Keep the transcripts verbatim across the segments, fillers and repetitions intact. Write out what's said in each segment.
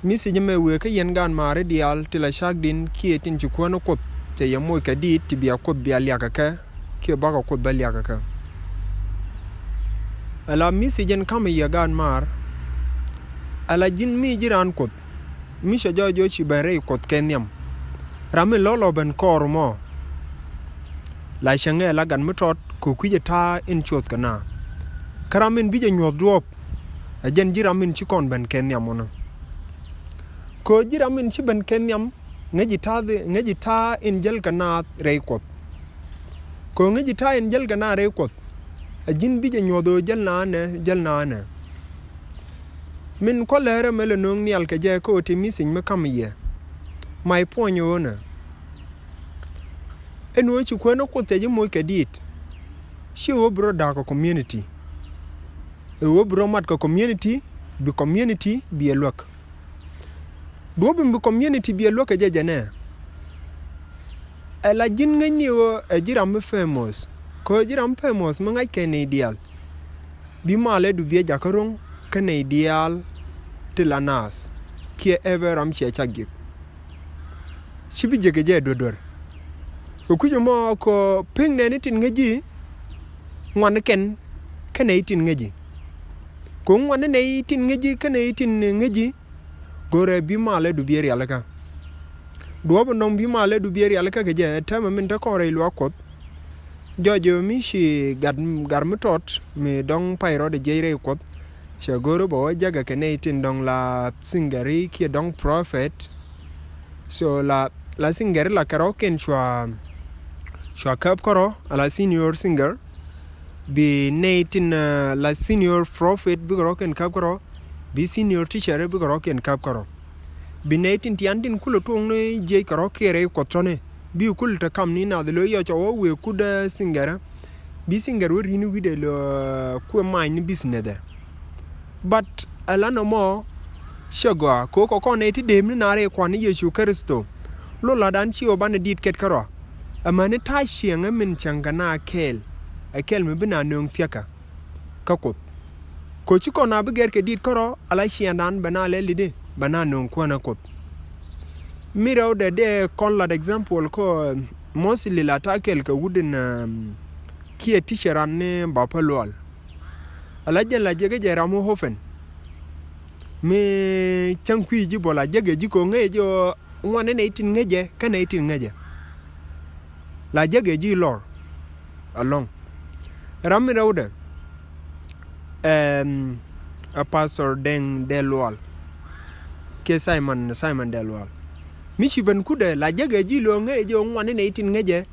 Message mɛ wëë kä yɛn gaat maari diaal ti la cakdin kiɛ tin ci Kuäär ni Kuoth cɛ yɛ moc kɛ diit ti bia Kuoth bia liakä kɛ kiɛ bakɔ Kuoth bä liakä kɛ. Ala message in kamɛ yɛ gaat maar. Ala ji̱n mi ji̱ raan Kuoth mi cɛ jɔɔc jɔɔc ci ben rɛy Kuoth kɛ nhiam. Ram mi lɔlɔ ben kɔɔr mɔ. La cäŋɛ la gat mi tɔt kɛ kui̱cɛ ta̱a̱ in cuɔth kɛ na. Kä ram in bi jɛ nyuɔth duɔɔp. Ɛ jɛn ji̱ ram in ci kɔn ben kɛ nhiam mɔnɔ. Kɛ ji̱ ram in ci ben kɛ nhiam ŋäci ta̱a̱, ŋäci ta̱a̱ in jäl kɛ naath rɛy Kuɔth. Kɛ ŋäci ta̱a̱ in jäl kɛ naath rɛy Kuɔth. Ɛ ji̱n bi jɛ nyuɔth ɣöö jäl naanɛ, jäl naanɛ. Min kualɛ rɛ mɛ lɛ no̱o̱ŋ nhial kɛ jɛ kä ɣöö ti missing mi kam yɛ. My point ɣöö nɛ. Ɛn ɣöö ci Kuäär ni Kuoth cɛ ji̱ moc kɛ diit. Ci ɣöö bi rɔ da̱a̱k kɛ community. Ɛ ɣöö bi rɔ mat kɛ community, bi community bi ɛ luäk. Duɔ̱ɔ̱p in bi community bi ɛ luäk kɛ jɛ jɛ nɛ. Ɛ la ji̱n ŋäcni ɣöö ɛ ji̱ ram mi famous. Kɛ ɣöö ji̱ ram famous mi ŋa̱ckɛ nɛy diaal. Bi malɛ du biɛ jakä ro̱ŋ kä nɛy diaal ti la naath. Kiɛ ɛ bɛ ram ciɛ cak ji̱k. Ci bi jiäk kɛ jɛ duerduer. Kɛ kui̱c ɛmɔ kɛ pi̱ŋ nɛɛni tin ŋäci ŋuan kɛn kä nɛy tin ŋäci. Kɛ ŋuan nɛy tin ŋäci kä nɛy tin ŋäci. Go̱rɛ bi malɛ du biɛ rialikä. Duɔ̱ɔ̱p in dɔ̱ŋ bi malɛ du biɛ rialikä kɛ jɛ ɛ täämɛ min te kɔn rɛy luaak Kuɔth. Jɔc ɛ mi ci gat, gat mi tɔt mi dɔ̱ŋ pay rɔɔdɛ jiɛc rɛy Kuɔth. Cɛ go̱o̱r bɛ wä jäkɛ kɛ nɛy tin dɔ̱ŋ la singer kiɛ dɔ̱ŋ prophet. So la, la singer la kɛ rɔ̱kiɛn cua, cua käp kärɔ̱ ala senior singer. Bi nɛy tin, eh, la senior prophet bikɛ rɔ̱kiɛn käp kärɔ̱. Bi senior teacher bikɛ rɔ̱kiɛn käp kärɔ̱. Bi nɛy tin tian tin kulɛ tuɔ̱ŋni jiɛc kɛ rɔ̱kiɛn rɛy Kuɔth tɔ̱ni. Bi kul te kam ni nath lo yɔ cɔ wä wëë kut, eh, singer. Bi singer wä ri̱n wi̱dɛ lo, eh, kuɛ many ni business ɛ. But ɛ la nɔmɔ cɛ gɔaa kɛ ɣöö kɛ kɔn nɛy ti dëëpni naar ɛ Kua̱r ni Yecu Kritho. Lo la̱tdan ci ɣöö banɛ di̱i̱t kɛt kärɔa. Amäni ta̱a̱ ciɛŋä min cäŋ kɛ na kɛɛl. Ɛ kɛl mi bi na nööŋ thiäkä kä Kuoth. Kɛ ɣöö ci kɔn a bi gɛr kɛ di̱i̱t kärɔa ala ciɛŋdan bɛ na lɛl i̱di bɛ na nööŋ Kuäär ni Kuoth. Mi rɛwdɛ dee kɔn lat example kä mostly la ta̱a̱ kɛl kɛ wut in, um, kiɛ teacher an ni Bapä Lual. Ala jɛn la jek jɛ ram wä hopen. Mi cäŋ kui̱ ji̱ bɔ la jek jɛ ji̱ ko̱ ŋäc jɛ ɣöö ŋuan ni nɛy tin ŋäc jɛ kä nɛy tin ŋäc jɛ. La jek jɛ ji̱ lɔr alɔ̱ŋ. Ram mi rɛwdɛ, ɛm, a Pastor Deng Dee Lual. Kiɛ Simon, Simon Dee Lual. Mi ci ben kudɛ la jek jɛ ji̱ lo̱o̱ ŋäc jɛ ɣöö ŋuan ni nɛy tin ŋäc jɛ.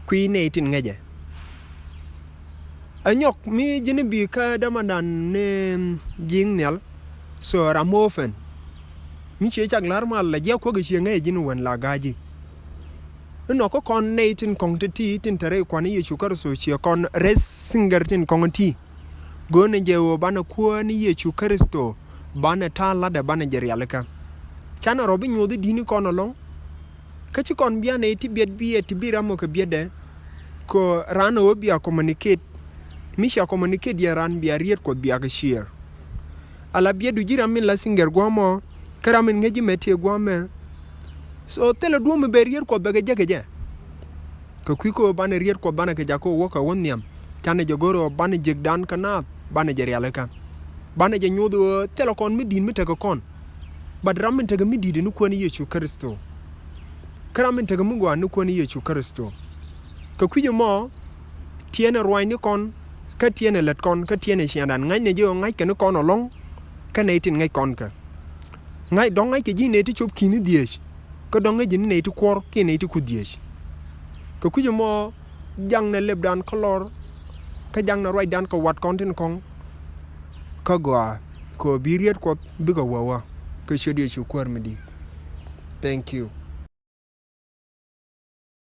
Kui̱ nɛy tin ŋäc jɛ. Ɛ nyɔk mi ji̱n bi kä dämandan ni ji̱ŋ nhial. So ram mi hopen. Mi ciɛ cak la̱r mal la jiɛ kuäk ciɛ ŋäc ji̱n wän la ga̱a̱c ji̱. Inɔ kä kɔn nɛy tin kɔŋ ti ti tin te rɛy Kua̱r ni Yecu Kritho ciɛ kɔn rɛy singer tin kɔŋ ti. Go̱o̱nɛ jɛ ɣöö banɛ Kuäär ni Yecu Kritho banɛ ta̱a̱ la̱tdɛ banɛ jɛ rialikä. Canɛ rɔ bi nyuɔth i̱ di̱t ni kɔn alɔ̱ŋ. Kä ci kɔn bia nɛy ti biɛt biɛt ti bi ram ɔ kɛ biɛtdɛ. Kɛ raan ɣöö bia communicate. Mi cia communicate yɛ raan bia riet Kuɔth bia kɛ share. Ala biɛtdu ji̱ ram min la singer gua̱a̱mɔ. Kä ram min ŋäc ji̱ mɛ tiee gua̱a̱mɛ. So thilɛ duɔ̱ɔ̱p mi ben riet Kuɔth bɛ kɛ jek kɛ jɛ. Kɛ kui̱ kä ɣöö banɛ riet Kuɔth banɛ kɛ jakä wä kɛ wä nhiam. Canɛ jɛ go̱r ɣöö banɛ jekdan kä naath banɛ jɛ rialikä. Banɛ jɛ nyuɔth ɣöö thilɛ kɔn mi di̱i̱t mi tekɛ kɔn. But ram min tekɛ mi di̱i̱t ni Kuäär ni Yecu Kritho. Kä ram min tekɛ mi gɔaa ni Kuäär ni Yecu Kritho. Kɛ kui̱c ɛmɔ tiɛɛnɛ ruaacni kɔn kä tiɛɛnɛ lät kɔn kä tiɛɛnɛ ciaaŋdan ŋa̱cnɛ jɛ ɣöö ŋa̱ckɛ ni kɔn alɔ̱ŋ. Kä nɛy tin ŋäc kɔn kɛ ŋa̱c dɔ̱ŋ ŋa̱ckɛ ji̱ nɛy ti cop ki̱ni dhieec. Kä dɔ̱ŋ ŋäc ji̱ ni nɛy ti kuɔr kiɛ nɛy ti kuth dhieec. Kɛ kui̱c ɛmɔ jaknɛ lɛpdan kä lɔr. Kä jaknɛ ruacdan kɛ wat kɔn tin kɔ̱ŋ. Kä gɔaa kɛ ɣöö bi riet Kuɔth bikɛ wäwä. Kɛ ciöt Yecu Kuäär mi di̱i̱t. Thank you.